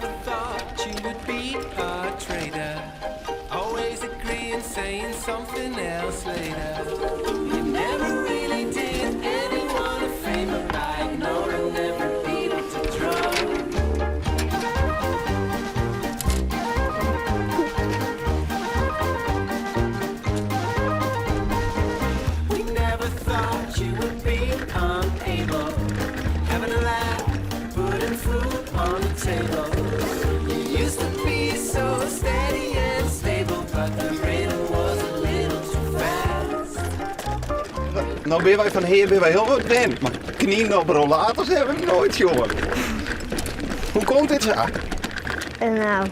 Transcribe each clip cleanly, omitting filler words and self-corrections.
never thought you would be a traitor. Always agreeing, saying something else later. You never really did anyone a favor by ignoring every beat of the drum. We never thought you would be unable. Having a laugh, putting food on the table. You used to be so steady and stable, but the rhythm was a little too fast. No binne wy fan hjir binne wy hiel wat wend, mar kninen op rollators hawwe we noait sjoen. Hoe komt dit sa? No,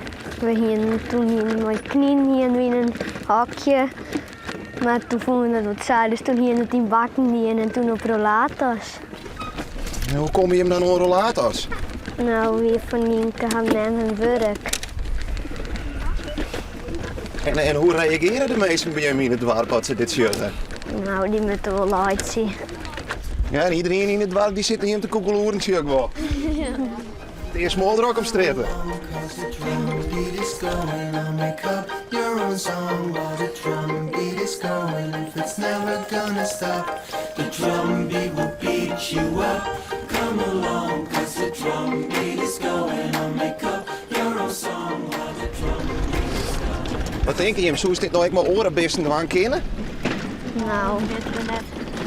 we hienen toen hienen mei kninen hienen we yn in hokje. Mar toen fûnen we dat wat saai, dus toen hienen we it yn bakken dien en toen op rollators. En hoe komme jim dan oan rollators? No, wie fan Nynke har mem har wurk. En, en hoe reagearje de minsken by jim yn it doarp as se dit sjogge? No, dy moatte wol laitsje. Ja, en iderien yn it doarp dy sit jim te koekeloeren, sjoch ik wol. It earst smoldrok op strjitte. Wat tinke jim, soest dit no ek mei oare bisten dwaan kinne? No,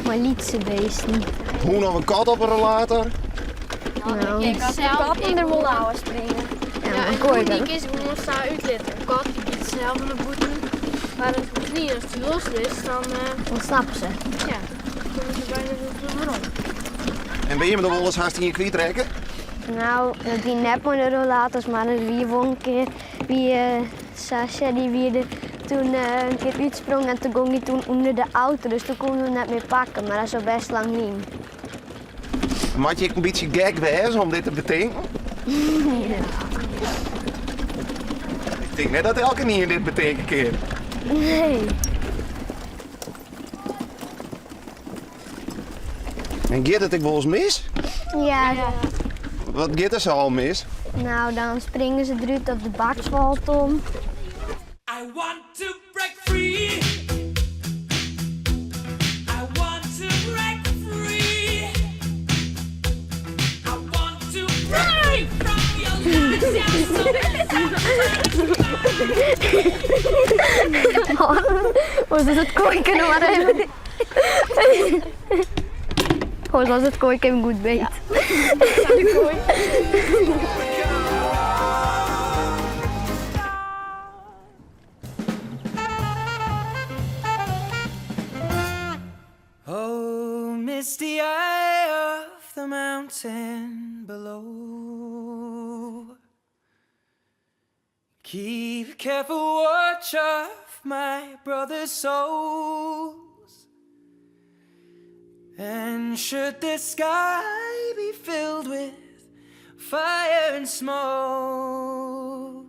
mei lytse bisten. Hûn of in kat op in rollator? No. Ik kin katten der wol ôf springe. Ja, en in koai dy kinst gewoan sa útlitte. In kat dy giet snel fan de bûten. Mar in knyn, as dy los is, dan Ontsnappe se. Ja, dan komme se bijna wer werom. En binne jim der wolris hast ien kwytrekke? No, dat wie net mei de rollators, mar der wie wol in kear wie Sasha dy wie der toen in kear útsprong en toen gong dy toen ûnder de auto, dus toen koene we him net mear pakke, mar dat is al bêst lang lyn. Moat je ek in bytsje gek wêze om dit te betinken? Ja. Ik tink net dat elkenien dit betinke kin. Nee. En giet it ek wolris mis? Ja. Wat giet der sa al mis? No, dan springe se derút of de bak falt om. I want to break free. I want to break free. I want to break from your lies. Oars is it koaike noch mar even. Oars as it koaike even goed beet. Oh, misty eye of the mountain below. Keep careful watch of my brother's souls. And should the sky be filled with fire and smoke,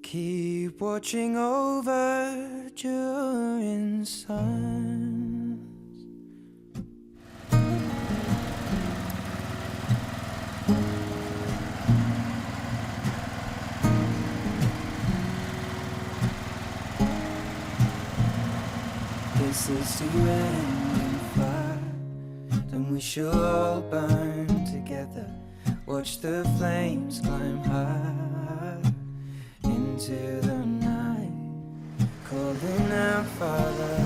keep watching over Durin's sons. This is to end in fire, then we shall all burn together. Watch the flames climb high into the night, calling out, Father,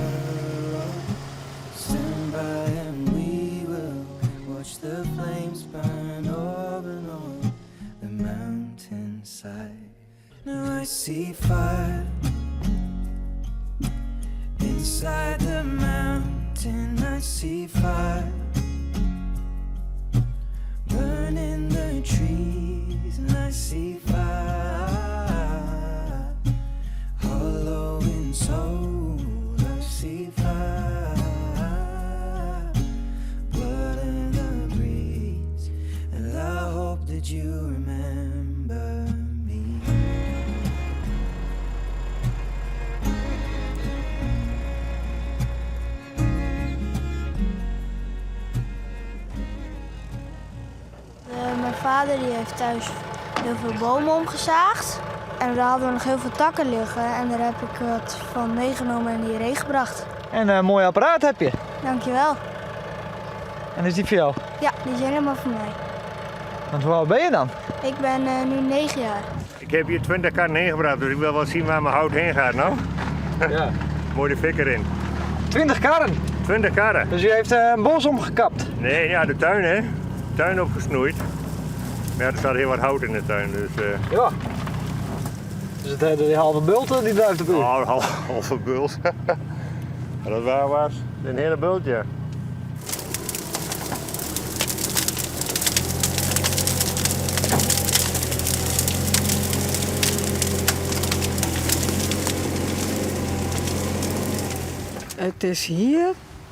stand by and we will watch the flames burn over and on the mountainside. Now I see fire inside the mountain. I see fire burning the trees, and I see fire hollow in soul. I see fire, blood in the breeze, and I hope that you remember me. Mijn vader die heeft thuis Heel veel bomen omgezaagd. En daar hadden we nog heel veel takken liggen. En daar heb ik wat van meegenomen en hierheen gebracht. En een mooi apparaat heb je. Dankjewel. En is die voor jou? Ja, die is helemaal voor mij. Want hoe oud ben je dan? Ik ben eh, nu 9 jaar. Ik heb hier 20 karren heen gebracht, dus ik wil wel zien waar mijn hout heen gaat nou. Ja. Mooi de fik erin. 20 karren. 20 karren. Dus u heeft eh, een bos omgekapt. Nee, ja, de tuin hè. Tuin opgesnoeid. Maar ja, er staat heel wat hout in de tuin, dus... eh Ja. Dus het, eh, die halve bult eh, die blijft op u. oh, half, halve bult. Maar dat waar was een hele bult, ja. Het is hier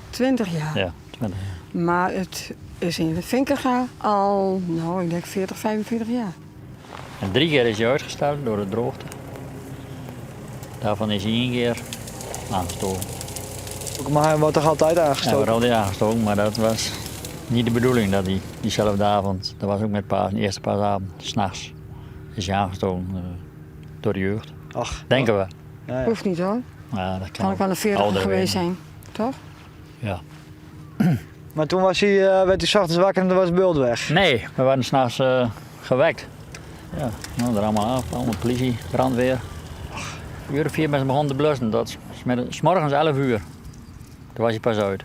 20 jaar. Ja, 20 jaar. Maar het is in Vinkega al, nou, ik denk 40, 45 jaar. En drie keer is hij uitgesteld door de droogte. Daarvan is hij één keer aangestoken. Maar hij wordt toch altijd Hij aangestoken? wordt altijd aangestoken, maar dat was niet de bedoeling dat hij diezelfde avond, dat was ook met paas, de eerste paasavond, s'nachts, is hij aangestoken eh, door de jeugd. Ach. Denken we. Ja, ja. Hoeft niet hoor. Maar dat kan Kan ook wel een 40 ouderen geweest weten. zijn, toch? Ja. Maar toen was hij, eh, werd hij 's ochtends wakker en toen was de bult weg. Nee, we werden s'nachts eh gewekt. Ja, nou, er allemaal af, allemaal politie, brandweer. Een uur of vier ben ze begonnen te blussen, dat is 's morgens 11 uur. Toen was hij pas uit.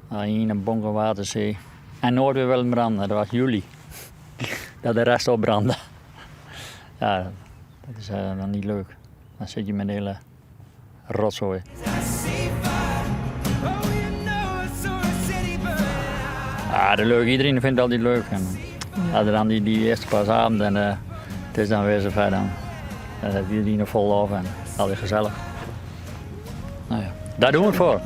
Nou, hier een bonk waterzee. En nooit weer willen branden, dat was juli. Dat de rest opbrandde. Ja, dat is eh, dan niet leuk. Dan zit je met een hele rotzooi. Ah, dat leuk. Iedereen vindt het altijd leuk. En ja. dan die, die eerste paasavond en eh, het is dan weer zover dan. Dan heeft iedereen er vol af en altijd gezellig. Nou ja, daar doen we het voor.